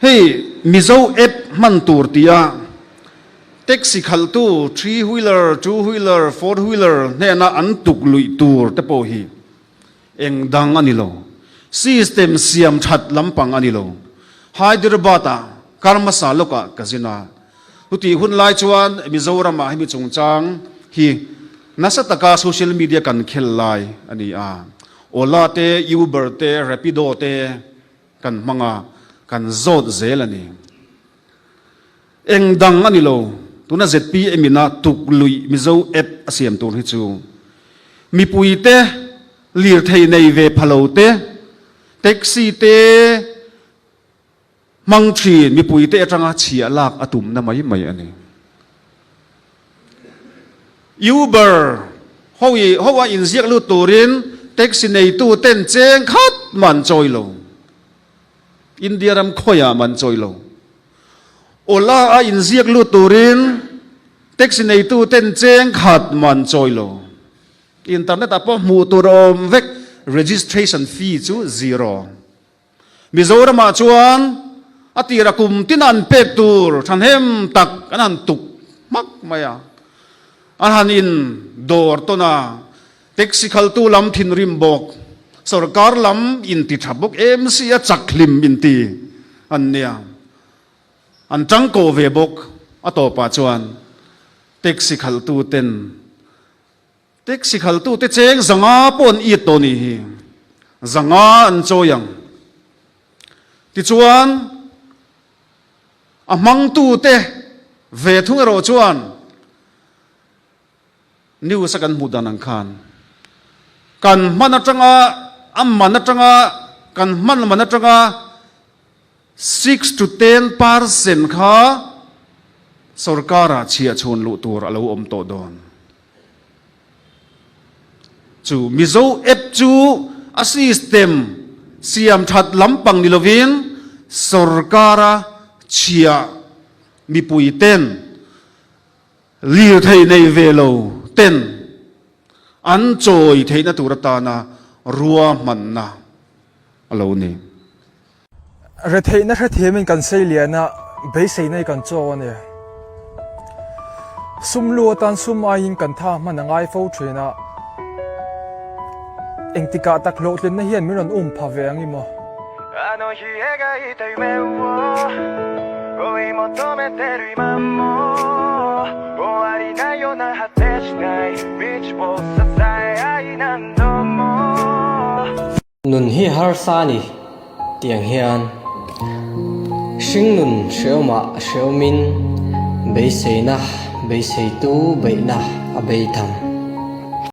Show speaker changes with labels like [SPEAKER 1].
[SPEAKER 1] Hei Mizo app hman tur tia taxi khalhtu three wheeler, two wheeler, four wheeler hnena an tuk luih tur te pawh hi eng dang a ni lo. System siam that lampang a ni lo. Hyderabad-ah kar hmasa lawkah ka zin a. Chutih hun lai chuan Mizoramah hemi chungchang hi nasa taka social media kan khel lai a ni a. Ola te, Uber te, Rapido te kan hmang a, kan zawt zel a ni. Eng dang a ni lo, tuna zpm in a tuk luih Mizo app a siam tur hi chu mipui te, lirthei nei ve pha lo te, taxi te hmang thin mipui te atanga chhiah lak a tumna mai mai a ni. Uber ho i ho a inziak lut turin taxi neitu ten cheng khat man chawi lo. India ram khawiah man chawi lo. Ola a inziak lut turin taxi neitu ten cheng khat man chawi lo. Internet ah pawh hmuh tur a awm vek registration fee chu zero. Mizoramah chuan a tira kum tina an pek tur thahnem tak an han tuk hmak mai a, an han in dawr tawn a, taxi khaltu lam thinrim bawk, sorkar lam inti tha bawk MC a chak hlim inti an nia, an tangkaw ve bawk a tawpah chuan taxi khaltu ten Taxi khaltute cheng zanga pawh an it tawh nih hi. Zanga an chawi ang. Tichuan, a hmangtute ve thung erawh chuan news a kan hmuh dan ang khan kan hman atanga a man atanga kan hman man atanga 6 to 10% kha sorkara chhiah chhun luh tur a lo awm tawh dawn. Chu Mizo app chu a system siam that lampang ni lovin sorkara chhiah mipui ten lirthei nei ve lo ten an chawi theihna tur atana ruahmanna a lo ni.
[SPEAKER 2] Retheihna hrethiamin kan sei lian a, beiseina hi kan chaw a ni. Sum lu atan sum aiin kan tha hman a ngai fo thin a, engtikah tak hlawhtlinna hian min rawn um pha ve ang i maw?
[SPEAKER 3] Nun hi harsa a ni tiang hian hringnun hreawmah hreawmin beiseina beiseitu beihna a bei tham.